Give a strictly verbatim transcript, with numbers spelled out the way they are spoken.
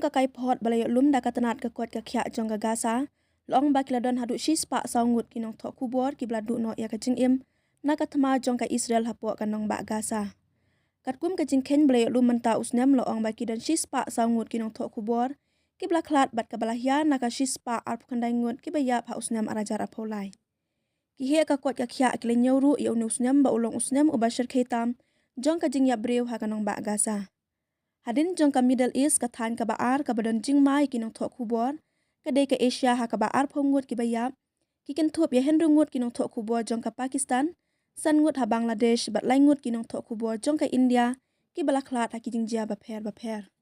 ka kaiphod ba la ïoh lum da ka tnat ka koit ka khiah jong ka Gaza la ong ba ki la don haduh shispah saw ngut ki nongthoh khubor kiba la duh noh ïa ka jingim na ka thma jong ka Israel hapoh ka nongbah Gaza. Katkum ka jingkheiñ ba la ïoh lum mynta u snem la ong ba ki don shispah saw ngut ki nongthoh khubor kiba la khlad bad kaba la hia na ka shispah arphew khyndai ngut kiba ïap ha u snem ar hajar arphew lai. Ki heh ka koit ka khiah ki la ñiew ruh ïa une u snem ba u long u snem uba shyrkhei tam jong ka jingïap briew ha ka nongbah Gaza. Hadien jong ka Middle East, ka thaiñ kaba ar kaba don jingma ïa ki nongthoh khubor ka dei ka Asia, ha kaba arphew ngut kiba ïap. Ki kynthup ïa hynriew ngut ki nongthoh khubor jong ka Pakistan, san ngut ha Bangladesh bad lai ngut ki nongthoh khubor jong ka India kiba la khlad ha ki jingjia bapher bapher.